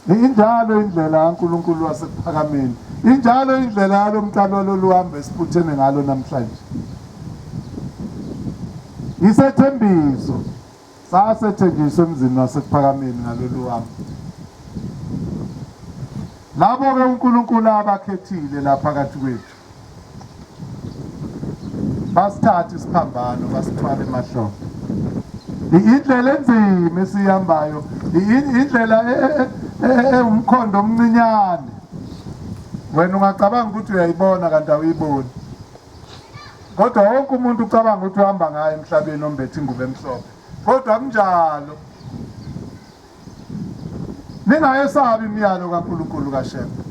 Injalo indlela kaNkulunkulu wasekuphakameni. Injalo indlela yalo mqalo lolu hambo esibuthene ngalo namhlanje. Isethembiso sasethenjiswa emzini wasekuphakameni ngalolu hambo. Labo-ke uNkulunkulu abakhethile la phakathi kwethu basithathe isiphambano basithwale emahlombe. Indlela enzima esiyihambayo, indlela ewumkhondo omncinyane. Wena ungacabanga ukuthi uyayibona kanti awuyiboni. Kodwa wonke umuntu ucabanga ukuthi uhamba ngayo emhlabeni ombethe ingubo emhlophe. Kodwa akunjalo. Ningayesabi imiyalo kaNkulunkulu kaShembe.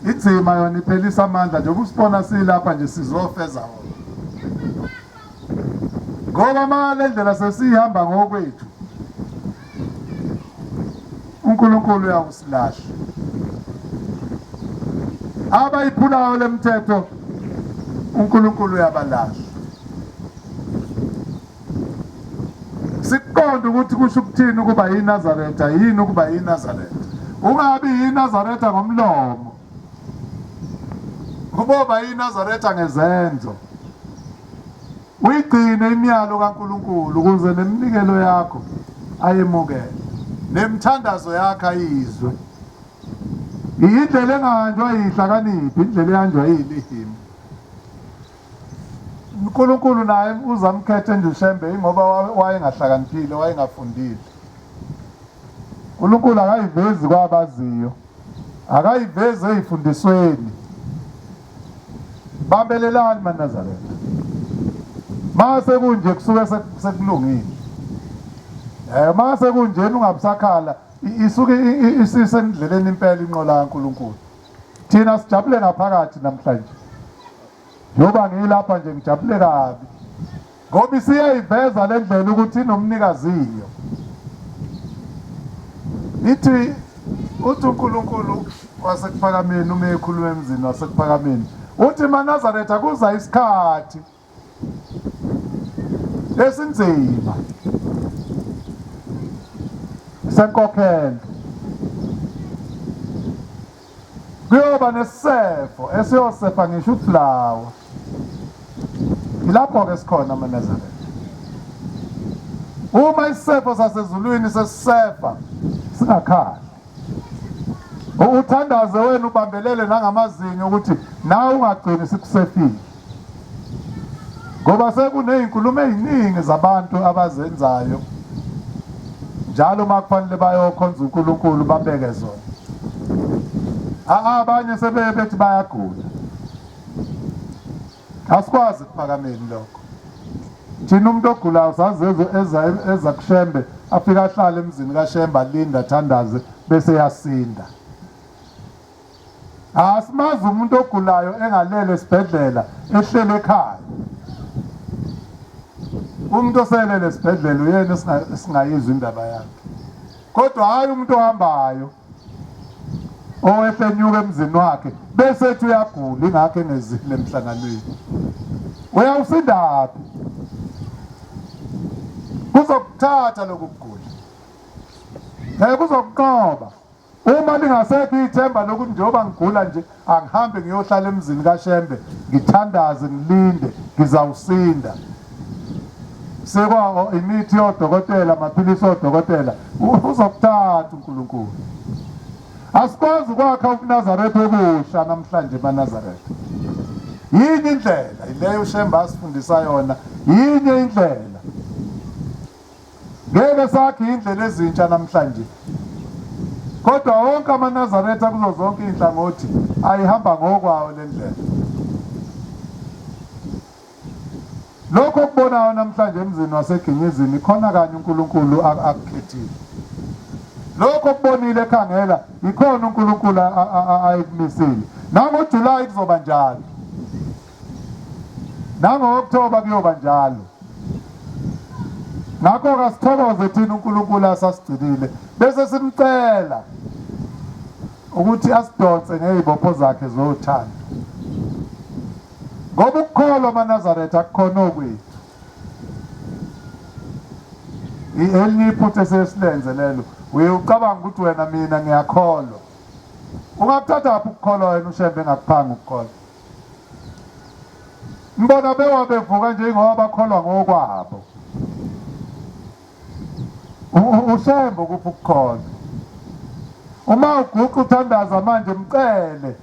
Inzima yona iphelisa amandla njengoba usibona silapha nje sizofeza wona. Ngoba ma le ndlela sesihamba ngokwethu uNkulunkulu uyakusilahla. Abayiphulayo lemithetho uNkulunkulu uyabalahla. Sikuqonde ukuthi kusho ukuthini ukuba yiNazaretha, yini ukuba yiNazaretha. Ungabi yiNazaretha ngomlomo, uboba yiNazaretha ngezenzo. Uyigcine imiyalo kaNkulunkulu ukuze neminikelo yakho ayemukele, nemithandazo yakho ayizwe. Indlela engahanjwa yihlakaniphi, indlela ehanjwa yilihima. uNkulunkulu naye uzamkhethe nje uShembe ingoba wayengahlakaniphile, wayengafundile. uNkulunkulu akayivezi kwabaziyo, akayivezi ezifundisweni. Bambelelani maNazaretha. Mase kunje kusuke sekulungile. Mase kunje ungabusakhala isuke isisendleleni impela inqola kaNkulunkulu. Thina sijabule ngaphakathi namhlanje. Njengoba ngilapha nje ngijabule kabi ngoba isiyayiveza le ndlela ukuthi inomnikaziyo. Ithi uthi uNkulunkulu wasekuphakameni uma ekhuluma emzini wasekuphakameni uthi maNazaretha kuza isikhathi esinzima senkokhelo kuyoba nesisefo esiyosefa ngisho ufulawa. Yilapho-ke sikhona amaNazaretha. Uma isisefo sasezulwini sesisefa singakhali, uthandaze wena ubambelele nangamazinyo ukuthi nawe ungagcini sikusefile, ngoba sekunezinkulumo eziningi zabantu abazenzayo njalo uma kufanele bayokhonza uNkulunkulu babeke zona. Abanye sebeye bethi bayagula. Asikwazi kuphakameni lokho. Thina umuntu ogulayo sazi eza eza kuShembe afike ahlale emzini kaShembe alinde athandaze bese yasinda. Asimazi umuntu ogulayo engalele esibhedlela ehlele ekhaya. Umuntu oselele esibhedlela uyena esingayizwa indaba yakhe. Kodwa hhayi umuntu ohambayo owehle enyuka emzini wakhe bese ethi uyagula ingakho engezile emhlanganweni. Uyawusindaphi? Kuzokuthatha lokhu kugula. Ngeke kuzokunqoba. Uma lingasekho ithemba lokuthi njengoba ngigula nje angihambe ngiyohlala emzini kaShembe ngithandaze ngilinde ngizawusinda. Sekwa imithi yodokotela, amaphilisi odokotela, uzokuthatha uNkulunkulu. Asikwazi ukwakha ubuNazaretha obusha namhlanje emaNazaretha. Yinye indlela, ileyo uShembe asifundisa yona, yinye indlela. Ngeke sakhe indlela ezintsha namhlanje. Kodwa wonke amaNazaretha kuzo zonke izinhlangothi ayihamba ngokwawo le ndlela. Lokho okubonayo namhlanje emzini waseGinyizini ikhona kanye uNkulunkulu akukhethile. Lokho okubonile ekhangela ikhona uNkulunkulu ayekumisile. NangoJuly kuzoba njalo. Nango-Okthoba kuyoba njalo. Ngakho kasithokoze thina uNkulunkulu asasigcinile bese simcela ukuthi asidonse ngezibopho zakhe zothando. Ngoba ukukholwa amaNazaretha akukhona okwethu. Elinye iphutha esesilenze lelo. Uye ucabanga ukuthi wena mina ngiyakholwa. Ungakuthathaphi ukukholwa wena uShembe engakuphanga ukukholwa? Ngibona bewa bevuka nje ngoba bakholwa ngokwabo. UShembe ukuphi ukukholwa? Uma uguqa uthandaza manje mcele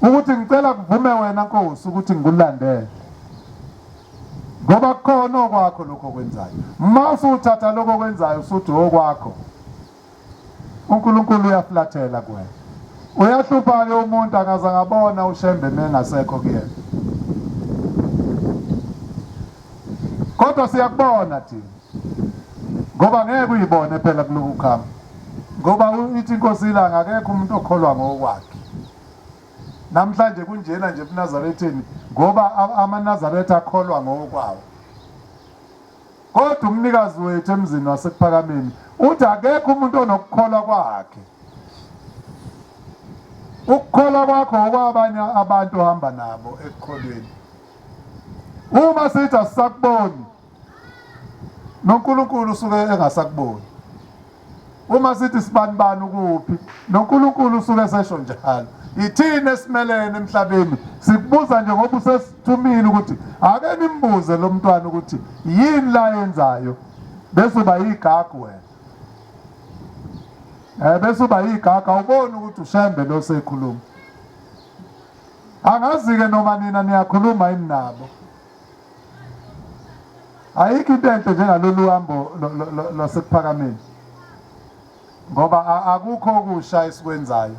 ukuthi ngicela kuvume wena Nkosi ukuthi ngikulandele. Ngoba kukhona okwakho lokho okwenzayo. Uma usuthatha lokho okwenzayo usuthi okwakho. uNkulunkulu uyaflathela kuwena. Uyahlupha-ke umuntu angaze angabona uShembe mengasekho kuyena. Kodwa siyakubona thina. Ngoba ngeke uyibone phela kulokhu kuhamba. Ngoba ithi inkosi ilanga akekho umuntu okholwa ngokwakhe. Namhlanje kunjena nje ebuNazaretheni ngoba amaNazaretha akholwa ngokwawo. Kodwa umnikazi wethu emzini waseKuphakameni uthi akekho umuntu onokukholwa kwakhe. Ukukholwa kwakho okwabanye abantu ohamba nabo ekukholweni. Uma sithi asisakuboni noNkulunkulu usuke engasakuboni. Uma sithi sibanibani ukuphi noNkulunkulu usuke esesho njalo. Ithini esimelene emhlabeni sikubuza nje ngoba usesithumile ukuthi ake nimbuze lo mntwana ukuthi yini la yenzayo bese uba yigagu wena. Eh bese uba yigagu awuboni ukuthi uShembe lo sekhuluma. Angazi-ke noma nina niyakhuluma yini nabo. Ayikho into enhle njengalolu hambo lwaseKuphakameni ngoba akukho okusha esikwenzayo,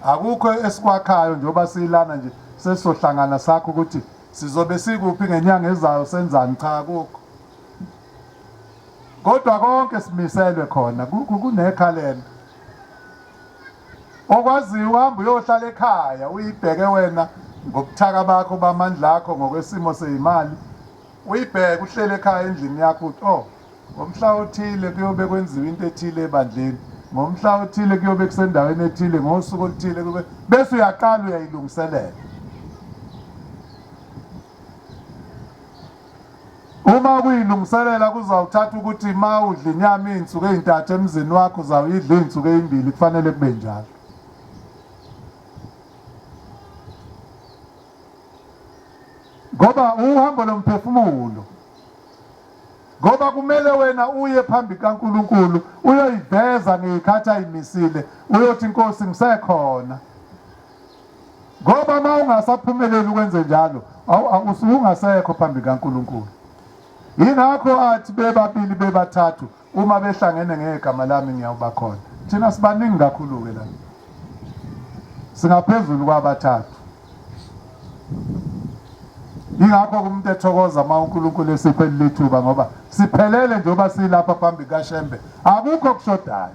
akukho esikwakhayo njengoba siyilana nje sesizohlangana sakho ukuthi sizobe sikuphi ngenyanga ezayo senzani, cha akukho. Kodwa konke simiselwe khona kunekhalenda. Okwaziyo uhamba uyohlala ekhaya uyibheke wena ngobuthaka bakho bamandla akho ngokwesimo seyimali uyibheke uhlele ekhaya endlini yakho uthi oh ngomhla othile kuyobe kwenziwa into ethile ebandleni ngomhla othile kuyobe kusendaweni ethile ngosuku oluthile kube bese uyaqala uyayilungiselela Uma kuyilungiselela kuzawuthatha ukuthi uma udla inyama iy'nsuku ey'ntathu emzini wakho uzawuyidla iy'nsuku ey'mbili kufanele kube njalo. Ngoba uhambo lomphefumulo. Ngoba kumele wena uye phambi kaNkulunkulu uyoyiveza ngey'khathi ayimisile uyothi Nkosi ngisekhona. Ngoba uma ungasaphumeleli ukwenze njalo, usuke ungasekho phambi kaNkulunkulu. Yingakho athi bebabili bebathathu uma behlangene ngegama lami ngiyawuba khona. Thina sibaningi kakhulu-ke la, singaphezulu kwabathathu. Yingakho umuntu ethokoza uma uNkulunkulu esiphe leli thuba ngoba siphelele njengoba silapha phambi kaShembe, akukho okushodayo.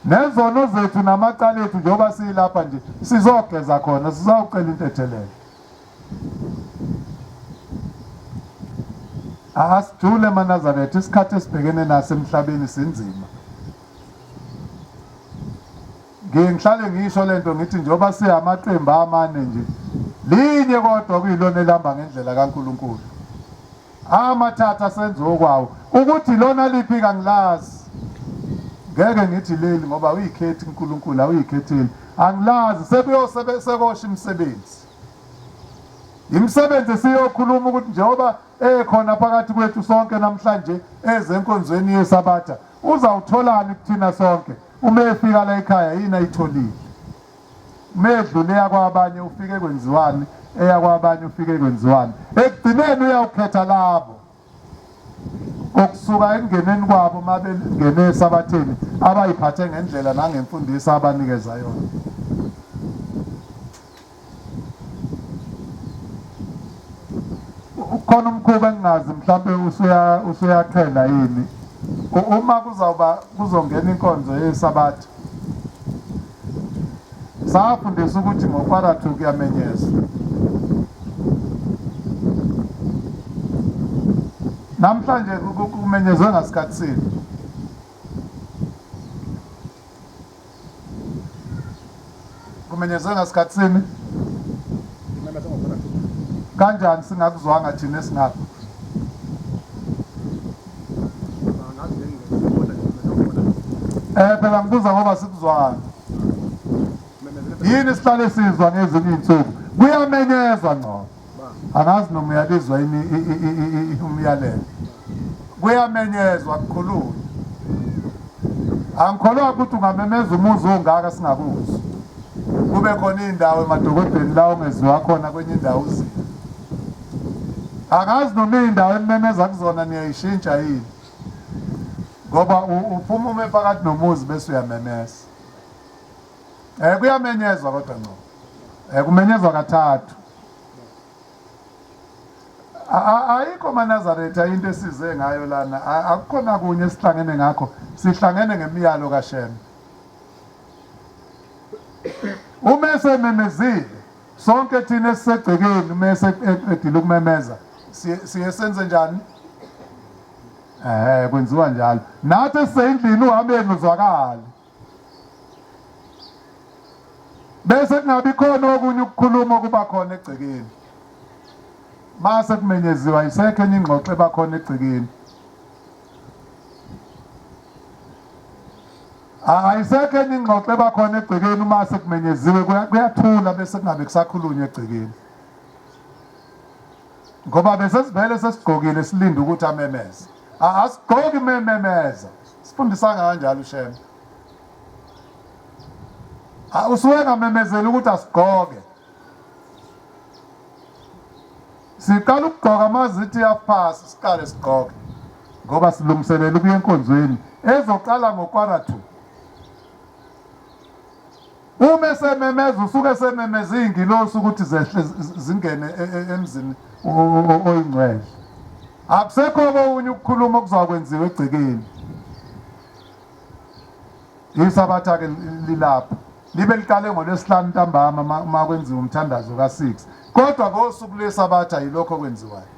Nezono zethu namacala ethu njengoba silapha nje sizogeza khona sizawucela intethelelo. Asijule maNazaretha isikhathi esibhekene naso emhlabeni sinzima. Ngiye ngihlale ngisho lento ngithi njengoba siyamaqembu amane nje linye kodwa kuyilona elihamba ngendlela kaNkulunkulu. Amathatha asenza okwawo. Ukuthi lona liphi kangilazi. Ngeke ngithi leli ngoba uyikhethi uNkulunkulu awuyikhetheli. Angilazi sekuyosebe sekosha imisebenzi. Imisebenzi siyokhuluma ukuthi njengoba ekhona phakathi kwethu sonke namhlanje ezenkonzweni yeSabatha uzawutholani kuthina sonke uma efika la ekhaya yini ayitholile. Medlule eya kwabanye ufike kwenziwani, eya kwabanye ufike kwenziwani. Ekugcineni uyawukhetha labo okusuka ekungeneni kwabo uma bengene esabatheni abayiphathe ngendlela nangemfundiso abanikeza yona. Ukhona umkhuba engingazi mhlampe usuya usuyaqhela yini uma kuzawuba kuzongena inkonzo yesabatha safundisa ukuthi ngokwarathu kuyamenyezwa namhlanje kumenyezwe ngasikhathi sini Kumenyezwe ngasikhathi sini? Kanjani singakuzwanga thina esingapha? Eh phela ngibuza ngoba sikuzwana. Yini sihlale sizwa ngezinye izinsuku? Kuyamenyezwa ngcono. Angazi noma uyalizwa yini umyalelo. Kuyamenyezwa kukhulunywa. Angikholwa ukuthi ungamemeza umuzi ongaka singakuzwa. Kube khona indawo emadokobheni la ongeziwa khona kwenye indawo uzile. Angazi noma indawo enimemeza kuzona niyayishintsha yini. Ngoba uphuma ume phakathi nomuzi bese uyamemeza. Eh kuyamenyezwa kodwa ngco. Eh kumenyezwa kathathu. Ayikho maNazaretha into esize ngayo lana akukhona kunye esihlangene ngakho sihlangene ngemiyalo kaShembe. Uma esememezile sonke thina esisegcekeni uma eseqedile ukumemeza siye senze njani? Eh kwenziwa njalo. Nathi esisendlini uhambeni uzwakale. Bese kungabi khona okunye ukukhuluma okuba khona egcekeni. Mase kumenyeziwa isekho enye ingxoxo eba khona egcekeni. Ayisekho enye ingxoxo eba khona egcekeni uma sekumenyeziwe kuyathula bese kungabe kusakhulunywa egcekeni. Ngoba besesivele sesigqokile silinde ukuthi amemeze. Asigqoki mememeza. Sifundisanga kanjalo uShembe. Usuke ngamemezela ukuthi asigqoke. Siqala ukugqoka mazithi half past siqale sigqoke ngoba silungiselela ukuya enkonzweni ezoqala ngokwara 2. Uma esememeza usuke esememeza iy'ngilosi ukuthi zehle zingene e, e, emzini oyingcwele. Akusekho okunye ukukhuluma okuzakwenziwa egcekeni. Isabatha-ke lilapho libe liqale ngolwesihlanu ntambama uma kwenziwa umthandazo ka-6 kodwa ngosuku lwesabatha yilokho okwenziwayo.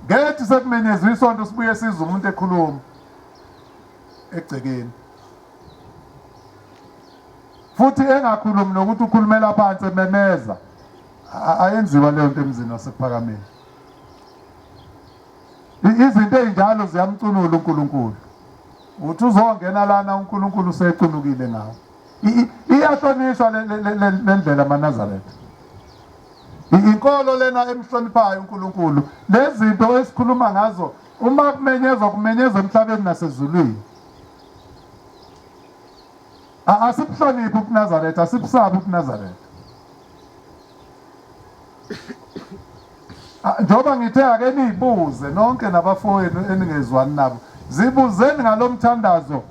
Ngethi sekumenyezwe isonto sibuye sizwe umuntu ekhuluma egcekeni futhi engakhulumi nokuthi ukhulumela phansi ememeza ayenziwa leyo nto emzini wasekuphakameni izinto ezinjalo ziyamcunula uNkulunkulu uthi uzongena lana uNkulunkulu usecunukile ngawo iyahlonishwa le ndlela amaNazaretha inkolo lena emhloniphayo uNkulunkulu lezinto esikhuluma ngazo Uma kumenyezwa kumenyezwa emhlabeni nasezulwini. Asibuhloniphi ubuNazaretha, asibusabi ubuNazaretha. Njengoba ngithe ake niyibuze nonke nabafowenu eningezwani nabo, zibuzeni ngalo mthandazo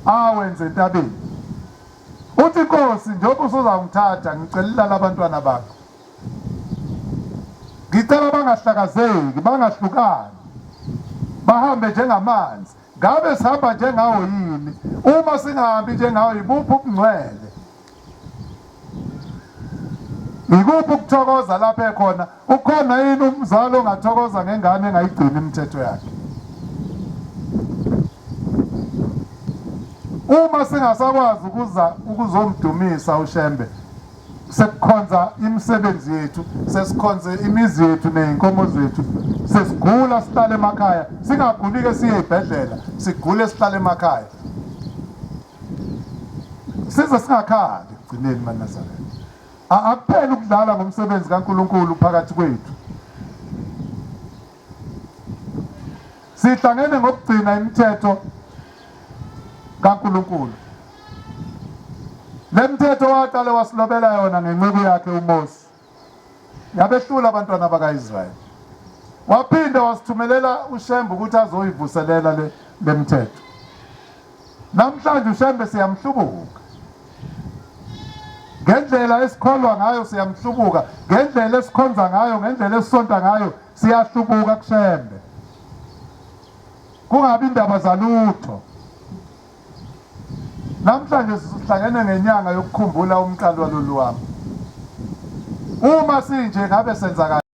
awenze entabeni. Uthi Nkosi, njengoba usuzangithatha ngicelela abantwana bakho. Ngicela bangahlakazeki, bangahlukani, bahambe njengamanzi. Ngabe sihamba njengawo yini? Uma singahambi njengawo, yibuphi ubungcwele? Yikuphi ukuthokoza lapho ekhona? Ukhona yini umzali ongathokoza ngengane engayigcini imithetho yakhe? Uma singasakwazi ukuza ukuzomdumisa uShembe, sekukhonza imisebenzi yethu sesikhonze imizi yethu ney'nkomo zethu sesigula sihlale emakhaya singaguli-ke siye ey'bhedlela sigule sihlale emakhaya size singakhali ekugcineni manazaretha akupheli ukudlala ngomsebenzi kaNkulunkulu phakathi kwethu Sihlangene ngokugcina imithetho kaNkulunkulu. Le mthetho waqale wasilobela yona ngenceku yakhe uMose. Yabehlula abantwana bakaIsrayeli. Waphinde wasithumelela uShembe ukuthi azoyivuselela le lemithetho. Namhlanje uShembe siyamhlubuka. Ngendlela esikholwa ngayo siyamhlubuka, ngendlela esikhonza ngayo, ngendlela esisonta ngayo siyahlubuka kuShembe. Kungabi indaba zalutho. Namhlanje sihlangene ngenyanga yokukhumbula umqali walolu wami. Uma sinje ngabe senza kahle.